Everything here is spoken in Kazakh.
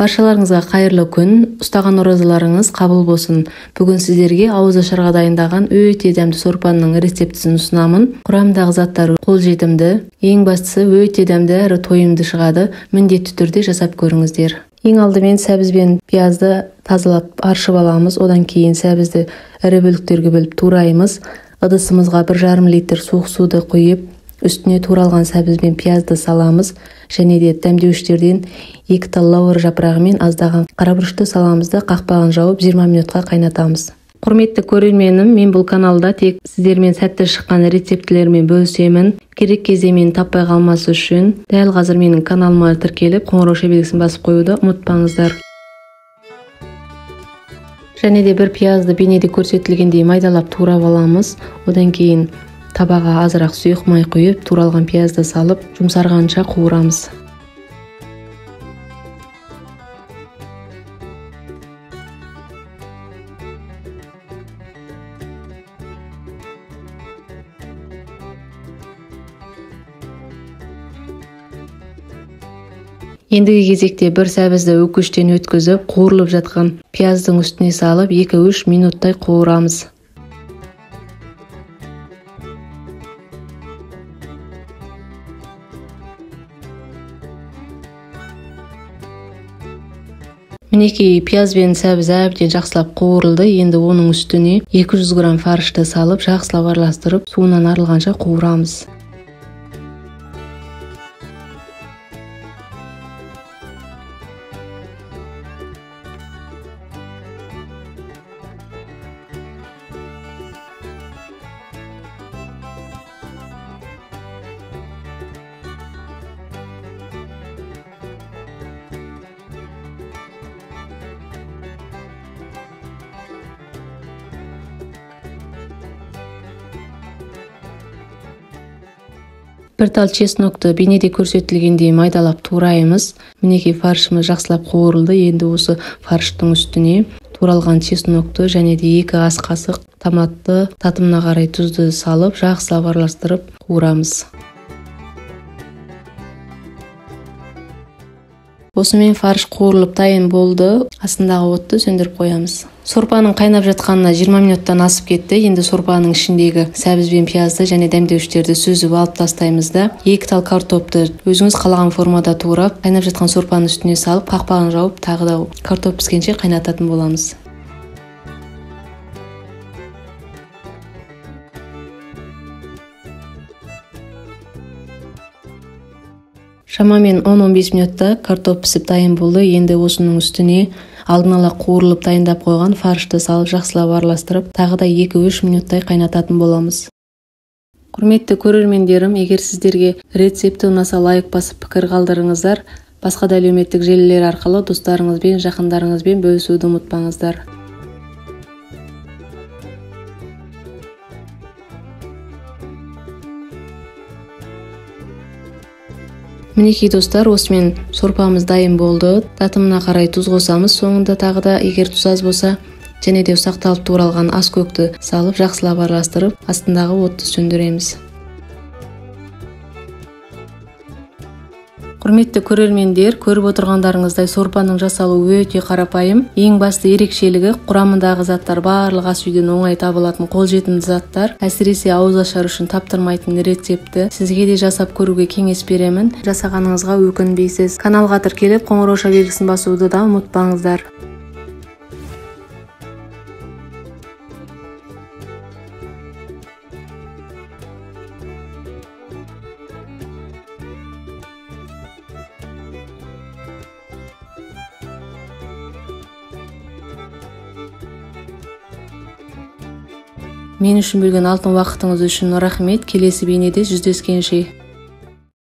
Баршаларыңызға қайырлы күн, ұстаған оразаларыңыз қабыл болсын. Бүгін сіздерге ауыз ашарға дайындаған өте дәмді сорпаның рецептісін ұсынамын. Құрамындағы заттар қолжетімді, ең бастысы өте дәмді әрі тойымды шығады. Міндетті түрде жасап көріңіздер. Ең алдымен сәбіз бен пиязды тазалап аршып аламыз. Одан кейін сәбізді ірі бөліктерге бөліп тураймыз. Ыдысымызға 1,5 литр суық суды құйып, үстіне туралған сәбіз бен пиязды саламыз. Және де дәмдеуіштерден 2 тал лавр жапырағы мен аздаған қара бұрышты саламыз да қақпағын жауып 20 минутқа қайнатамыз. Құрметті көрерменім, мен бұл каналда тек сіздермен сәтті шыққан рецептілермен бөлісемін. Керек кезде мені таппай қалмас үшін дәл қазір менің каналыма тіркеліп, қоңырауша белгісін басып қоюды ұмытпаңыздар. Және де бір пиязды бейнеде көрсетілгендей майдалап турап аламыз. Одан кейін табаға азырақ сұйық май құйып, туралған пиязды салып, жұмсарғанша қуырамыз. Ендігі кезекте бір сәбізді өкіштен өткізіп, қуырылып жатқан пияздың үстіне салып, 2-3 минуттай қуырамыз. Мінекей, пияз бен сәбіз әбден жақсылап қуырылды. Енді оның үстіне 200 грамм фаршты салып, жақсылап араластырып, суынан арылғанша қуырамыз. Бір тал чеснокты бейнеде көрсетілгендей майдалап тураймыз. Мінекей, фаршымыз жақсылап қуырылды. Енді осы фарштың үстіне туралған чеснокты және де 2 ас қасық томатты, татымына қарай тұзды салып, жақсылап араластырып қуырамыз. Осымен фарш қуырылып дайын болды. Астындағы отты сөндіріп қоямыз. Сорпаның қайнап жатқанына 20 минуттан асып кетті. Енді сорпаның ішіндегі сәбіз бен пиязды және дәмдеуіштерді сүзіп алып тастаймыз да, 2 тал картопты өзіңіз қалаған формада турап, қайнап жатқан сорпаның үстіне салып, қақпағын жауып, тағы да картоп піскенше қайнататын боламыз. Шамамен 10-15 минутта картоп пісіп дайын болды. Енді осының үстіне алдын ала қуырылып дайындап қойған фаршты салып, жақсылап араластырып, тағы да 2-3 минуттай қайнататын боламыз. Құрметті көрермендерім, егер сіздерге рецепті ұнаса, лайк басып пікір қалдырыңыздар. Басқа да әлеуметтік желілер арқылы достарыңызбен, жақындарыңызбен бөлісуді ұмытпаңыздар. Мінекей достар, осымен сорпамыз дайын болды. Татымына қарай тұз қосамыз. Соңында тағы да егер тұз аз болса, және де ұсақталып туралған ас көкті салып, жақсылап араластырып, астындағы отты сөндіреміз. Құрметті көрермендер, көріп отырғандарыңыздай сорпаның жасалуы өте қарапайым. Ең басты ерекшелігі құрамындағы заттар барлық ас үйден оңай табылатын қолжетімді заттар. Әсіресе ауыз ашар үшін таптырмайтын рецепті сізге де жасап көруге кеңес беремін. Жасағаныңызға өкінбейсіз. Каналға тіркеліп, қоңырауша белгісін басуды да ұмытпаңыздар. Мен үшін бөлген алтын уақытыңыз үшін рахмет. Келесі бейнеде жүздескенше.